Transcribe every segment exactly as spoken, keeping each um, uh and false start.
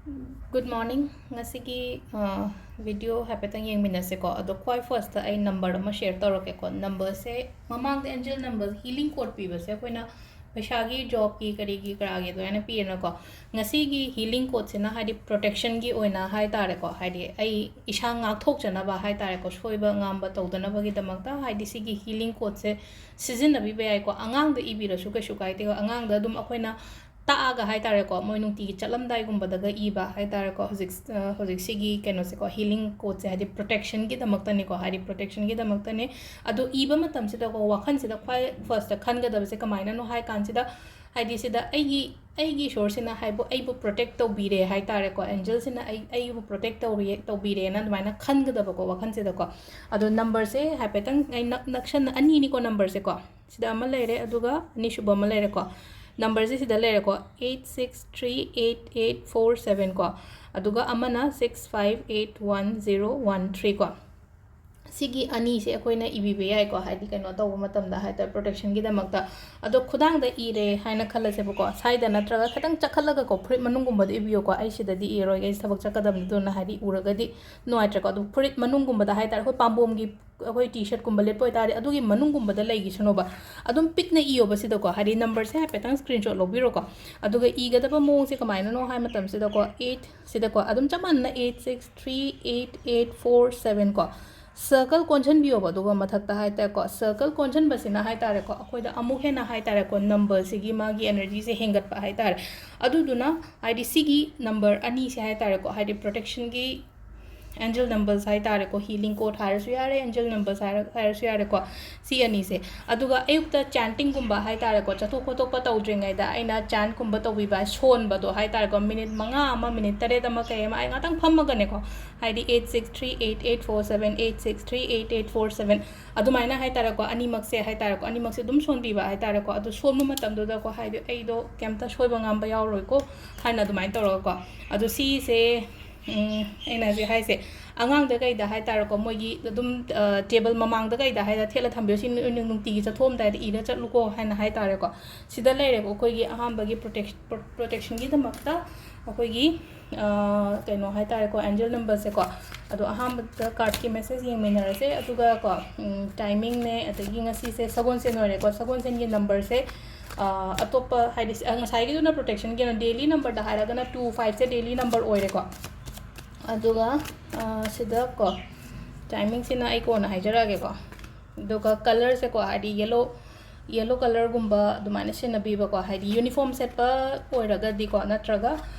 Good morning. ꯉꯁꯤꯒꯤ video ꯍꯥꯏꯐꯦꯠꯇꯪ ꯌꯦꯡꯃꯤꯟꯅꯁꯦꯀꯣ. ꯑꯗꯣ ꯈ꯭ꯋꯥꯏ ꯐꯥꯔꯁꯇ ꯑꯩ ꯅꯝꯕꯔ ꯑꯃ ꯁꯤꯌꯔ ꯇꯧꯔꯛꯀꯦꯀꯣ. ꯅꯝꯕꯔꯁꯦ, ꯃꯃꯥꯡꯗ ꯑꯦꯟꯖꯦꯜ ꯅꯝꯕꯔ, ꯍꯤꯂꯤꯡ ꯀꯣꯗ ꯄꯤꯕꯁꯦ ꯑꯩꯈꯣꯏꯅ ꯄꯩꯁꯥꯒꯤ, ꯖꯣꯕꯀꯤ, ꯀꯔꯤꯒꯤ ꯀꯔꯥꯒꯤ ꯑꯗꯨꯃꯥꯏꯅ ꯄꯤꯌꯦꯅꯀꯣ. ꯉꯁꯤꯒꯤ ꯍꯤꯂꯤꯡ ꯀꯣꯗꯁꯤꯅ ꯍꯥꯏꯗꯤ ꯄ꯭ꯔꯣꯇꯦꯛꯁꯟꯒꯤ ꯑꯣꯏꯅ ꯍꯥꯏ ꯇꯥꯔꯦꯀꯣ, ꯍꯥꯏꯗꯤ ꯑꯩ ꯏꯁꯥ ꯉꯥꯛꯊꯣꯛꯆꯅꯕ ꯍꯥꯏ ꯇꯥꯔꯦꯀꯣ, ꯁꯣꯏꯕ ꯉꯥꯝꯕ ꯇꯧꯗꯅꯕꯒꯤꯗꯃꯛꯇ ꯍꯥꯏꯗꯤ ꯁꯤꯒꯤ ꯍꯤꯂꯤꯡ ꯀꯣꯗꯁꯦ ꯁꯤꯖꯤꯟꯅꯕꯤꯕ ꯌꯥꯏꯀꯣ. ꯑꯉꯥꯡꯗ ꯏꯕꯤꯔꯁꯨ ꯀꯩꯁꯨ ꯀꯥꯏꯗꯦꯀꯣ. ꯑꯉꯥꯡꯗ ꯑꯗꯨꯝ ꯑꯩꯈꯣꯏꯅ ꯇꯥꯛꯑꯒ ꯍꯥꯏ ꯇꯥꯔꯦꯀꯣ, ꯃꯣꯏ ꯅꯨꯡꯇꯤꯒꯤ ꯆꯠꯂꯝꯗꯥꯏꯒꯨꯝꯕꯗꯒ ꯏꯕ ꯍꯥꯏ ꯇꯥꯔꯦꯀꯣ. ꯍꯧꯖꯤꯛ, ꯑ, ꯍꯧꯖꯤꯛ ꯁꯤꯒꯤ ꯀꯩꯅꯣꯁꯦꯀꯣ, ꯍꯤꯂꯤꯡ ꯀꯣꯗꯁꯦ ꯍꯥꯏꯗꯤ ꯄ꯭ꯔꯣꯇꯦꯛꯁꯟꯒꯤꯗꯃꯛꯇꯅꯤꯀꯣ, ꯍꯥꯏꯗꯤ ꯄ꯭ꯔꯣꯇꯦꯛꯁꯟꯒꯤꯗꯃꯛꯇꯅꯦ. ꯑꯗꯣ ꯏꯕ ꯃꯇꯝꯁꯤꯗꯀꯣ, ꯋꯥꯈꯜꯁꯤꯗ ꯈ꯭ꯋꯥꯏ ꯐꯥꯔꯁꯇ ꯈꯟꯒꯗꯕꯁꯦ ꯀꯃꯥꯏꯅꯅꯣ ꯍꯥꯏ ꯀꯥꯟꯁꯤꯗ, ꯍꯥꯏꯗꯤ ꯁꯤꯗ ꯑꯩꯒꯤ, ꯑꯩꯒꯤ ꯏꯁꯣꯔꯁꯤꯅ ꯍꯥꯏꯕꯨ ꯑꯩꯕꯨ ꯄ꯭ꯔꯣꯇꯦꯛ ꯇꯧꯕꯤꯔꯦ ꯍꯥꯏ ꯇꯥꯔꯦꯀꯣ, ꯑꯦꯟꯖꯦꯜꯁꯤꯅ ꯑꯩ, ꯑꯩꯕꯨ ꯄ꯭ꯔꯣꯇꯦꯛ ꯇꯧꯔꯤ, ꯇꯧꯕꯤꯔꯦꯅ ꯑꯗꯨꯃꯥꯏꯅ ꯈꯟꯒꯗꯕꯀꯣ ꯋꯥꯈꯜꯁꯤꯗꯀꯣ. ꯑꯗꯣ ꯅꯝꯕꯔꯁꯦ ꯍꯥꯏꯐꯦꯠꯇꯪ ꯑꯩ ꯅꯛ-, ꯅꯛꯁꯟꯅ, ꯑꯅꯤꯅꯤꯀꯣ ꯅꯝꯕꯔꯁꯦꯀꯣ. ꯁꯤꯗ ꯑꯃ ꯂꯩꯔꯦ, ꯑꯗꯨꯒ ꯑꯅꯤꯁꯨꯕ ꯑꯃ ꯂꯩꯔꯦꯀꯣ. ꯅꯝꯕꯔꯁꯦ ꯁꯤꯗ ꯂꯩꯔꯦꯀꯣ, eight six three eight eight four seven ꯀꯣ, ꯑꯗꯨꯒ ꯑꯃꯅ six five eight one zero one three ꯀꯣ. ꯁꯤꯒꯤ ꯑꯅꯤꯁꯦ ꯑꯩꯈꯣꯏꯅ ꯏꯕꯤꯕ ꯌꯥꯏꯀꯣ, ꯍꯥꯏꯗꯤ ꯀꯩꯅꯣ ꯇꯧꯕ ꯃꯇꯝꯗ ꯍꯥꯏ ꯇꯥꯔꯦ, ꯄ꯭ꯔꯣꯇꯦꯛꯁꯟꯒꯤꯗꯃꯛꯇ. ꯑꯗꯣ ꯈꯨꯗꯥꯡꯗ ꯏꯔꯦ ꯍꯥꯏꯅ ꯈꯜꯂꯁꯦꯕꯀꯣ, ꯁ꯭ꯋꯥꯏꯗ ꯅꯠꯇ꯭ꯔꯒ ꯈꯤꯇꯪ ꯆꯈꯠꯂꯒꯀꯣ, ꯐꯨꯔꯤꯠ ꯃꯅꯨꯡꯒꯨꯝꯕꯗ ꯏꯕꯤꯌꯣꯀꯣ. ꯑꯩ ꯁꯤꯗꯗꯤ ꯏꯔꯔꯣꯏꯒꯦ, ꯑꯩ ꯊꯕꯛ ꯆꯠꯀꯗꯕꯅꯤ, ꯑꯗꯨꯅ ꯍꯥꯏꯗꯤ ꯎꯔꯒꯗꯤ ꯅꯨꯡꯉꯥꯏꯇ꯭ꯔꯦꯀꯣ. ꯑꯗꯨ ꯐꯨꯔꯤꯠ ꯃꯅꯨꯡꯒꯨꯝꯕꯗ ꯍꯥꯏ ꯇꯥꯔꯦ, ꯑꯩꯈꯣꯏ ꯄꯥꯝꯕꯣꯝꯒꯤ, ꯑꯩꯈꯣꯏ ꯇꯤ ꯁꯔꯠꯀꯨꯝꯕ ꯂꯤꯠꯄ ꯑꯣꯏꯇꯥꯔꯗꯤ ꯑꯗꯨꯒꯤ ꯃꯅꯨꯡꯒꯨꯝꯕꯗ ꯂꯩꯈꯤꯁꯅꯣꯕ, ꯑꯗꯨꯝ ꯄꯤꯛꯅ ꯏꯌꯣꯕ ꯁꯤꯗꯀꯣ. ꯍꯥꯏꯗꯤ ꯅꯝꯕꯔꯁꯦ ꯍꯥꯏꯐꯦꯠꯇꯪ ꯁ꯭ꯀ꯭ꯔꯤꯟꯁꯣꯠ ꯂꯧꯕꯤꯔꯣꯀꯣ. ꯑꯗꯨꯒ ꯏꯒꯗꯕ ꯃꯑꯣꯡꯁꯦ ꯀꯃꯥꯏꯅꯅꯣ ꯍꯥꯏ ꯃꯇꯝꯁꯤꯗꯀꯣ, eight ꯁꯤꯗꯀꯣ, ꯑꯗꯨꯝ ꯆꯞ ꯃꯥꯟꯅꯅ eight six three eight eight four seven ꯀꯣ, ꯁꯔꯀꯜ ꯀꯣꯟꯁꯤꯟꯕꯤꯌꯣꯕ. ꯑꯗꯨꯒ ꯃꯊꯛꯇ ꯍꯥꯏ ꯇꯥꯔꯦꯀꯣ, ꯁꯔꯀꯜ ꯀꯣꯟꯁꯤꯟꯕꯁꯤꯅ ꯍꯥꯏ ꯇꯥꯔꯦꯀꯣ, ꯑꯩꯈꯣꯏꯗ ꯑꯃꯨꯛ ꯍꯦꯟꯅ ꯍꯥꯏ ꯇꯥꯔꯦꯀꯣ, ꯅꯝꯕꯔꯁꯤꯒꯤ ꯃꯥꯒꯤ ꯑꯦꯅꯔꯖꯤꯁꯦ ꯍꯦꯟꯒꯠꯄ ꯍꯥꯏ ꯇꯥꯔꯦ. ꯑꯗꯨꯗꯨꯅ ꯍꯥꯏꯗꯤ ꯁꯤꯒꯤ ꯅꯝꯕꯔ ꯑꯅꯤꯁꯦ ꯍꯥꯏ ꯇꯥꯔꯦꯀꯣ, ꯍꯥꯏꯗꯤ ꯄ꯭ꯔꯣꯇꯦꯛꯁꯟꯒꯤ ꯑꯦꯟꯖꯦꯜ ꯅꯝꯕꯔꯁ ꯍꯥꯏ ꯇꯥꯔꯦꯀꯣ, ꯍꯤꯂꯤꯡ ꯀꯣꯗ ꯍꯥꯏꯔꯁꯨ ꯌꯥꯔꯦ, ꯑꯦꯟꯖꯦꯜ ꯅꯝꯕꯔꯁ ꯍꯥꯏꯔ-, ꯍꯥꯏꯔꯁꯨ ꯌꯥꯔꯦꯀꯣ, ꯁꯤ ꯑꯅꯤꯁꯦ. ꯑꯗꯨꯒ ꯑꯌꯨꯛꯇ ꯆꯥꯟꯇꯤꯡꯒꯨꯝꯕ ꯍꯥꯏ ꯇꯥꯔꯦꯀꯣ, ꯆꯠꯊꯣꯛ ꯈꯣꯠꯇꯣꯛꯄ ꯇꯧꯗ꯭ꯔꯤꯉꯩꯗ ꯑꯩꯅ ꯆꯥꯟꯀꯨꯝꯕ ꯇꯧꯕꯤꯕ, ꯁꯣꯟꯕꯗꯣ ꯍꯥꯏ ꯇꯥꯔꯦꯀꯣ, ꯃꯤꯅꯤꯠ ꯃꯉꯥ ꯑꯃ, ꯃꯤꯅꯤꯠ ꯇꯔꯦꯠ ꯑꯃ, ꯀꯩ ꯑꯃ, ꯑꯩ ꯉꯥꯛꯇꯪ ꯐꯝꯃꯒꯅꯦꯀꯣ, ꯍꯥꯏꯗꯤ eight six three eight eight four seven, eight six three eight eight four seven, ꯑꯗꯨꯃꯥꯏꯅ ꯍꯥꯏ ꯇꯥꯔꯦꯀꯣ, ꯑꯅꯤꯃꯛꯁꯦ ꯍꯥꯏ ꯇꯥꯔꯦꯀꯣ, ꯑꯅꯤꯃꯛꯁꯦ ꯑꯗꯨꯝ ꯁꯣꯟꯕꯤꯕ ꯍꯥꯏ ꯇꯥꯔꯦꯀꯣ. ꯑꯗꯨ ꯁꯣꯟꯕ ꯃꯇꯝꯗꯨꯗꯀꯣ, ꯍꯥꯏꯗꯤ ꯑꯩꯗꯣ ꯀꯩꯝꯇ ꯁꯣꯏꯕ ꯉꯥꯝꯕ ꯌꯥꯎꯔꯣꯏꯀꯣ ꯍꯥꯏꯅ ꯑꯗꯨꯃꯥꯏꯅ ꯇꯧꯔꯒꯀꯣ. ꯑꯗꯨ ꯁꯤꯁꯦ ꯎꯝ, ꯑꯩꯅ ꯍꯧꯖꯤꯛ ꯍꯥꯏꯁꯦ, ꯑꯉꯥꯡꯗ ꯀꯩꯗ ꯍꯥꯏ ꯇꯥꯔꯦꯀꯣ, ꯃꯣꯏꯒꯤ ꯑꯗꯨꯝ, ꯑ, table ꯃꯃꯥꯡꯗ ꯀꯩꯗ ꯍꯥꯏ ꯇꯥꯔꯦ, ꯊꯦꯠꯂ ꯊꯝꯕꯤꯌꯨ, ꯁꯤ ꯅꯨ-, ꯅꯨ-, ꯅꯨꯡꯇꯤꯒꯤ ꯆꯠꯊꯣꯛꯑꯝꯗꯥꯏꯗ ꯏꯔ ꯆꯠꯂꯨꯀꯣ ꯍꯥꯏꯅ ꯍꯥꯏ ꯇꯥꯔꯦꯀꯣ꯫ ꯁꯤꯗ ꯂꯩꯔꯦꯀꯣ ꯑꯩꯈꯣꯏꯒꯤ ꯑꯍꯥꯟꯕꯒꯤ protect-, pro-, protectionꯒꯤꯗꯃꯛꯇ ꯑꯩꯈꯣꯏꯒꯤ, ꯑ, ꯀꯩꯅꯣ ꯍꯥꯏ ꯇꯥꯔꯦꯀꯣ, angel numberꯁꯦꯀꯣ꯫ ꯑꯗꯣ ꯑꯍꯥꯟꯕꯗ cardꯀꯤ message ꯌꯦꯡꯃꯤꯟꯅꯔꯁꯦ, ꯑꯗꯨꯒ ꯀꯣ, ꯎꯝ, timingꯅꯦ, ꯑꯗꯒꯤ ꯉꯁꯤꯁꯦ ꯁꯒꯣꯜꯁꯦꯟ ꯑꯣꯏꯔꯦꯀꯣ, ꯁꯒꯣꯜꯁꯦꯟꯒꯤ numberꯁꯦ, ꯑ, ꯑꯇꯣꯞꯄ ꯍꯥꯏꯗꯤ, ꯑ, ꯉꯁꯥꯏꯒꯤꯗꯨꯅ protectionꯒꯤ ꯑꯣꯏꯅ daily numberꯗ ꯍꯥꯏꯔꯒꯅ two fiveꯁꯦ daily number ꯑꯣꯏꯔꯦꯀꯣ꯫ ꯑꯗꯨꯒ, ꯑ, ꯁꯤꯗ ꯀꯣ, timingꯁꯤꯅ ꯑꯩ ꯀꯣꯟꯅ ꯍꯥꯏꯖꯔꯛꯑꯒꯦꯀꯣ꯫ ꯑꯗꯨꯒ colourꯁꯦꯀꯣ, ꯍꯥꯏꯗꯤ yellow, yellow colourꯒꯨꯝꯕ ꯑꯗꯨꯃꯥꯏꯅ ꯁꯤꯖꯤꯟꯅꯕꯤꯕꯀꯣ, ꯍꯥꯏꯗꯤ uniform ꯁꯦꯠꯄ ꯑꯣꯏꯔꯒꯗꯤꯀꯣ, ꯅꯠꯇ꯭ꯔꯒ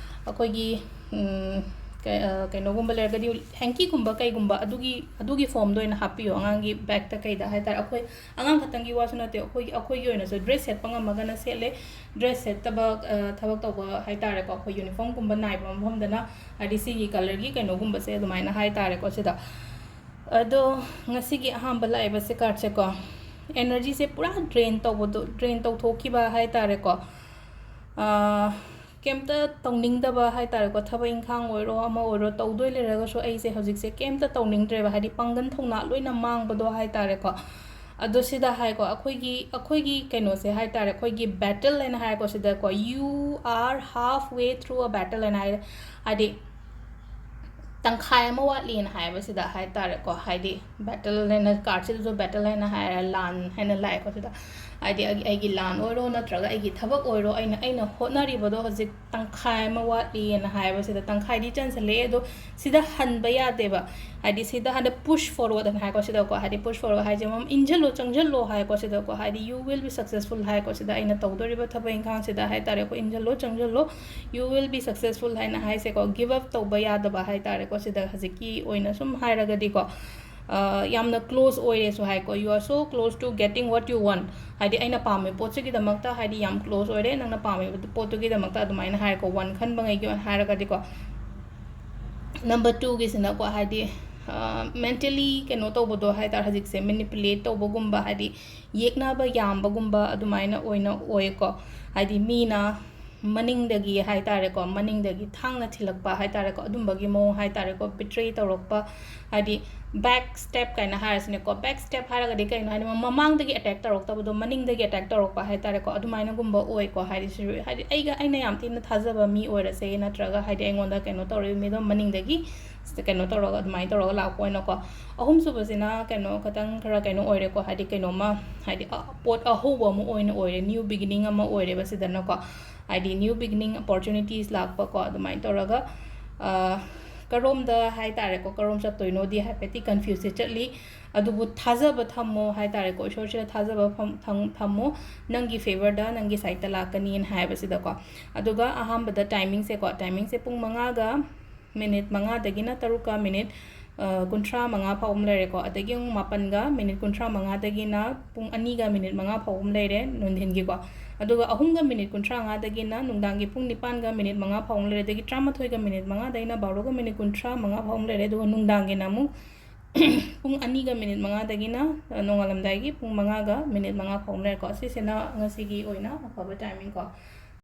ꯑꯩꯈꯣꯏꯒꯤ, ꯎꯝ, ꯀ-, ꯑ, ꯀꯩꯅꯣꯒꯨꯝꯕ ꯂꯩꯔꯒꯗꯤ, hankyꯒꯨꯝꯕ ꯀꯩꯒꯨꯝꯕ ꯑꯗꯨꯒꯤ, ꯑꯗꯨꯒꯤ formꯗ ꯑꯣꯏꯅ ꯍꯥꯞꯄꯤꯌꯣ, ꯑꯉꯥꯡꯒꯤ bagꯇ ꯀꯩꯗ ꯍꯥꯏ ꯇꯥꯔꯦ꯫ ꯑꯩꯈꯣꯏ ꯑꯉꯥꯡ ꯈꯛꯇꯪꯒꯤ ꯋꯥꯁꯨ ꯅꯠꯇꯦ, ꯑꯩꯈꯣꯏꯒꯤ, ꯑꯩꯈꯣꯏꯒꯤ ꯑꯣꯏꯅꯁꯨ dress ꯁꯦꯠꯄ ꯉꯝꯃꯒꯅ ꯁꯦꯠꯂꯦ, dress ꯁꯦꯠꯇꯕ, ꯑ, ꯊꯕꯛ ꯇꯧꯕ ꯍꯥꯏ ꯇꯥꯔꯦꯀꯣ, ꯑꯩꯈꯣꯏ uniformꯒꯨꯝꯕ ꯅꯥꯏꯕ ꯃꯐꯝꯗꯅ, ꯍꯥꯏꯗꯤ ꯁꯤꯒꯤ colourꯒꯤ ꯀꯩꯅꯣꯒꯨꯝꯕꯁꯦ ꯑꯗꯨꯃꯥꯏꯅ ꯍꯥꯏ ꯇꯥꯔꯦꯀꯣ ꯁꯤꯗ꯫ ꯑꯗꯣ ꯉꯁꯤꯒꯤ ꯑꯍꯥꯟꯕ ꯂꯥꯛꯏꯕꯁꯦ cardꯁꯦꯀꯣ, energyꯁꯦ ꯄꯨꯔꯥ drain ꯇꯧꯕꯗꯣ, drain ꯇꯧꯊꯣꯛꯈꯤꯕ ꯍꯥꯏ ꯇꯥꯔꯦꯀꯣ꯫ ꯑꯥ, ꯀꯩꯝꯇ ꯇꯧꯅꯤꯡꯗꯕ ꯍꯥꯏ ꯇꯥꯔꯦꯀꯣ, ꯊꯕꯛ ꯏꯪꯈꯥꯡ ꯑꯣꯏꯔꯣ, ꯑꯃ ꯑꯣꯏꯔꯣ, ꯇꯧꯗꯣꯏ ꯂꯩꯔꯒꯁꯨ ꯑꯩꯁꯦ ꯍꯧꯖꯤꯛꯁꯦ ꯀꯩꯝꯇ ꯇꯧꯅꯤꯡꯗ꯭ꯔꯦꯕ, ꯍꯥꯏꯗꯤ ꯄꯥꯡꯒꯜ ꯊꯧꯅꯥ ꯂꯣꯏꯅ ꯃꯥꯡꯕꯗꯣ ꯍꯥꯏ ꯇꯥꯔꯦꯀꯣ꯫ ꯑꯗꯣ ꯁꯤꯗ ꯍꯥꯏꯀꯣ, ꯑꯩꯈꯣꯏꯒꯤ, ꯑꯩꯈꯣꯏꯒꯤ ꯀꯩꯅꯣꯁꯦ ꯍꯥꯏ ꯇꯥꯔꯦ, ꯑꯩꯈꯣꯏꯒꯤ battle ꯍꯥꯏꯅ ꯍꯥꯏꯔꯦꯀꯣ, ꯁꯤꯗꯀꯣ, "You are half way through a battle" ꯍꯥꯏꯅ ꯍꯥꯏꯔꯦ, ꯍꯥꯏꯗꯤ ꯇꯪꯈꯥꯏ ꯑꯃ ꯋꯥꯠꯂꯤꯅ ꯍꯥꯏꯕꯁꯤꯗ ꯍꯥꯏ ꯇꯥꯔꯦꯀꯣ, ꯍꯥꯏꯗꯤ battle ꯍꯥꯏꯅ, cardꯁꯤꯗꯁꯨ battle ꯍꯥꯏꯅ ꯍꯥꯏꯔꯦ, ꯂꯥꯟ ꯍꯥꯏꯅ ꯂꯥꯛꯑꯦꯀꯣ ꯁꯤꯗ, ꯍꯥꯏꯗꯤ ꯑꯩꯒꯤ, ꯑꯩꯒꯤ ꯂꯥꯟ ꯑꯣꯏꯔꯣ ꯅꯠꯇ꯭ꯔꯒ ꯑꯩꯒꯤ ꯊꯕꯛ ꯑꯣꯏꯔꯣ, ꯑꯩꯅ, ꯑꯩꯅ ꯍꯣꯠꯅꯔꯤꯕꯗꯣ ꯍꯧꯖꯤꯛ ꯇꯪꯈꯥꯏ ꯑꯃ ꯋꯥꯠꯂꯤꯅ ꯍꯥꯏꯕꯁꯤꯗ, ꯇꯪꯈꯥꯏꯗꯤ ꯆꯟꯁꯤꯜꯂꯛꯑꯦ, ꯑꯗꯣ ꯁꯤꯗ ꯍꯟꯕ ꯌꯥꯗꯦꯕ, ꯍꯥꯏꯗꯤ ꯁꯤꯗ ꯍꯟꯗꯛ push forward ꯍꯥꯏꯅ ꯍꯥꯏꯀꯣ ꯁꯤꯗꯀꯣ, ꯍꯥꯏꯗꯤ push forward ꯍꯥꯏꯁꯦ ꯃꯝ-, ꯏꯟꯁꯤꯜꯂꯣ, ꯆꯪꯁꯤꯜꯂꯣ ꯍꯥꯏꯀꯣ ꯁꯤꯗꯀꯣ, ꯍꯥꯏꯗꯤ you will be successful ꯍꯥꯏꯀꯣ ꯁꯤꯗ, ꯑꯩꯅ ꯇꯧꯗꯣꯔꯤꯕ ꯊꯕꯛ ꯏꯪꯈꯥꯡꯁꯤꯗ ꯍꯥꯏ ꯇꯥꯔꯦꯀꯣ, ꯏꯟꯁꯤꯜꯂꯣ, ꯆꯪꯁꯤꯜꯂꯣ, you will be successful ꯍꯥꯏꯅ ꯍꯥꯏꯁꯦꯀꯣ, give up ꯇꯧꯕ ꯌꯥꯗꯕ ꯍꯥꯏ ꯇꯥꯔꯦꯀꯣ ꯁꯤꯗ, ꯍꯧꯖꯤꯛꯀꯤ ꯑꯣꯏꯅ ꯁꯨꯝ ꯍꯥꯏꯔꯒꯗꯤꯀꯣ, ꯑ, ꯌꯥꯝꯅ close ꯑꯣꯏꯔꯦꯁꯨ ꯍꯥꯏꯀꯣ, "You are so close to getting what you want", ꯍꯥꯏꯗꯤ ꯑꯩꯅ ꯄꯥꯝꯃꯤ ꯄꯣꯠꯁꯤꯒꯤꯗꯃꯛꯇ ꯍꯥꯏꯗꯤ ꯌꯥꯝ close ꯑꯣꯏꯔꯦ, ꯅꯪꯅ ꯄꯥꯝꯃꯤꯕ ꯄꯣꯠꯇꯨꯒꯤꯗꯃꯛꯇ ꯑꯗꯨꯃꯥꯏꯅ ꯍꯥꯏꯀꯣ, one ꯈꯟꯕꯉꯩꯒꯤ ꯑꯣꯏꯅ ꯍꯥꯏꯔꯒꯗꯤꯀꯣ꯫ Number twoꯒꯤꯁꯤꯅꯀꯣ, ꯍꯥꯏꯗꯤ, ꯑ, mentally ꯀꯩꯅꯣ ꯇꯧꯕꯗꯣ ꯍꯥꯏ ꯇꯥꯔꯦ, ꯍꯧꯖꯤꯛꯁꯦ manipulate ꯇꯧꯕꯒꯨꯝꯕ, ꯍꯥꯏꯗꯤ ꯌꯦꯛꯅꯕ ꯌꯥꯝꯕꯒꯨꯝꯕ ꯑꯗꯨꯃꯥꯏꯅ ꯑꯣꯏꯅ ꯑꯣꯏꯀꯣ, ꯍꯥꯏꯗꯤ ꯃꯤꯅ ꯃꯅꯤꯡꯗꯒꯤ ꯍꯥꯏ ꯇꯥꯔꯦꯀꯣ, ꯃꯅꯤꯡꯗꯒꯤ ꯊꯥꯡꯅ ꯊꯤꯜꯂꯛꯄ ꯍꯥꯏ ꯇꯥꯔꯦꯀꯣ, ꯑꯗꯨꯝꯕꯒꯤ ꯃꯑꯣꯡ ꯍꯥꯏ ꯇꯥꯔꯦꯀꯣ, ꯕꯤꯇ꯭ꯔꯦ ꯇꯧꯔꯛꯄ, ꯍꯥꯏꯗꯤ back step ꯀꯥꯏꯅ ꯍꯥꯏꯔꯁꯤꯅꯦꯀꯣ꯫ Back step ꯍꯥꯏꯔꯒꯗꯤ ꯀꯩꯅꯣ ꯍꯥꯏꯗꯤ, ꯃ-, ꯃꯃꯥꯡꯗꯒꯤ attack ꯇꯧꯔꯛꯇꯕꯗꯣ, ꯃꯅꯤꯡꯗꯒꯤ attack ꯇꯧꯔꯛꯄ ꯍꯥꯏ ꯇꯥꯔꯦꯀꯣ, ꯑꯗꯨꯃꯥꯏꯅꯒꯨꯝꯕ ꯑꯣꯏꯀꯣ꯫ ꯍꯥꯏꯗꯤ ꯁꯤ-, ꯍꯥꯏꯗꯤ ꯑꯩꯒ, ꯑꯩꯅ ꯌꯥꯝ ꯊꯤꯅ ꯊꯥꯖꯕ ꯃꯤ ꯑꯣꯏꯔꯁꯦ, ꯅꯠꯇ꯭ꯔꯒ ꯍꯥꯏꯗꯤ ꯑꯩꯉꯣꯟꯗ ꯀꯩꯅꯣ ꯇꯧꯔꯤꯕ ꯃꯤꯗꯣ ꯃꯅꯤꯡꯗꯒꯤ ꯀꯩꯅꯣ ꯇꯧꯔꯒ, ꯑꯗꯨꯃꯥꯏꯅ ꯇꯧꯔꯒ ꯂꯥꯛꯄ ꯑꯣꯏꯅꯀꯣ꯫ ꯑꯍꯨꯝꯁꯨꯕꯁꯤꯅ ꯀꯩꯅꯣ ꯈꯇꯪ ꯈꯔ ꯀꯩꯅꯣ ꯑꯣꯏꯔꯦꯀꯣ, ꯍꯥꯏꯗꯤ ꯀꯩꯅꯣꯝꯃ, ꯍꯥꯏꯗꯤ, ꯑ, ꯄꯣꯠ ꯑꯍꯧꯕ ꯑꯃ ꯑꯣꯏꯅ ꯑꯣꯏꯔꯦ, new beginning ꯑꯃ ꯑꯣꯏꯔꯦꯕ ꯁꯤꯗꯅꯀꯣ꯫ ꯍꯥꯏꯗꯤ new beginning opportunities ꯂꯥꯛꯄꯀꯣ, ꯑꯗꯨꯃꯥꯏꯅ ꯇꯧꯔꯒ, ꯑ, ꯀꯔꯣꯝꯗ ꯍꯥꯏ ꯇꯥꯔꯦꯀꯣ, ꯀꯔꯣꯝ ꯆꯠꯇꯣꯏꯅꯣꯗꯤ ꯍꯥꯏꯐꯦꯠꯇꯤ confuseꯁꯦ ꯆꯠꯂꯤ꯫ ꯑꯗꯨꯕꯨ ꯊꯥꯖꯕ ꯊꯝꯃꯣ ꯍꯥꯏ ꯇꯥꯔꯦꯀꯣ, ꯏꯁꯣꯔꯁꯤꯗ ꯊꯥꯖꯕ ꯐꯝ-, ꯊꯝ-, ꯊꯝꯃꯣ, ꯅꯪꯒꯤ favourꯗ, ꯅꯪꯒꯤ sideꯇ ꯂꯥꯛꯀꯅꯤꯅ ꯍꯥꯏꯕꯁꯤꯗꯀꯣ꯫ ꯑꯗꯨꯒ ꯑꯍꯥꯟꯕꯗ timingꯁꯦꯀꯣ, timingꯁꯦ ꯄꯨꯡ ꯃꯉꯥꯒ minute ꯃꯉꯥꯗꯒꯤꯅ ꯇꯔꯨꯛꯀ minute, ꯑ, ꯀꯨꯟꯊ꯭ꯔꯥ ꯃꯉꯥ ꯐꯥꯎ ꯑꯃ ꯂꯩꯔꯦꯀꯣ꯫ ꯑꯗꯒꯤ ꯑꯃꯨꯛ ꯃꯥꯄꯟꯒ minute ꯀꯨꯟꯊ꯭ꯔꯥ ꯃꯉꯥꯗꯒꯤꯅ ꯄꯨꯡ ꯑꯅꯤꯒ minute ꯃꯉꯥ ꯐꯥꯎ ꯑꯃ ꯂꯩꯔꯦ ꯅꯨꯡꯊꯤꯟꯒꯤꯀꯣ꯫ ꯑꯗꯨꯒ ꯑꯍꯨꯝꯒ minute ꯀꯨꯟꯊ꯭ꯔꯥ ꯃꯉꯥꯗꯒꯤꯅ ꯅꯨꯡꯗꯥꯡꯒꯤ ꯄꯨꯡ ꯅꯤꯄꯥꯟꯒ minute ꯃꯉꯥ ꯐꯥꯎ ꯑꯃ ꯂꯩꯔꯦ꯫ ꯑꯗꯒꯤ ꯇꯔꯥꯃꯥꯊꯣꯏꯒ minute ꯃꯉꯥꯗꯒꯤꯅ ꯕꯥꯔꯣꯒ minute ꯀꯨꯟꯊ꯭ꯔꯥ ꯃꯉꯥ ꯐꯥꯎ ꯑꯃ ꯂꯩꯔꯦ꯫ ꯑꯗꯨꯒ ꯅꯨꯡꯗꯥꯡꯒꯤꯅ ꯑꯃꯨꯛ ꯄꯨꯡ ꯑꯅꯤꯒ minute ꯃꯉꯥꯗꯒꯤꯅ, ꯑ, ꯅꯣꯡꯉꯥꯜꯂꯝꯗꯥꯏꯒꯤ ꯄꯨꯡ ꯃꯉꯥꯒ minute ꯃꯉꯥ ꯐꯥꯎ ꯑꯃ ꯂꯩꯔꯦꯀꯣ꯫ ꯑꯁꯤꯁꯤꯅ ꯉꯁꯤꯒꯤ ꯑꯣꯏꯅ ꯑꯐꯕ timingꯀꯣ꯫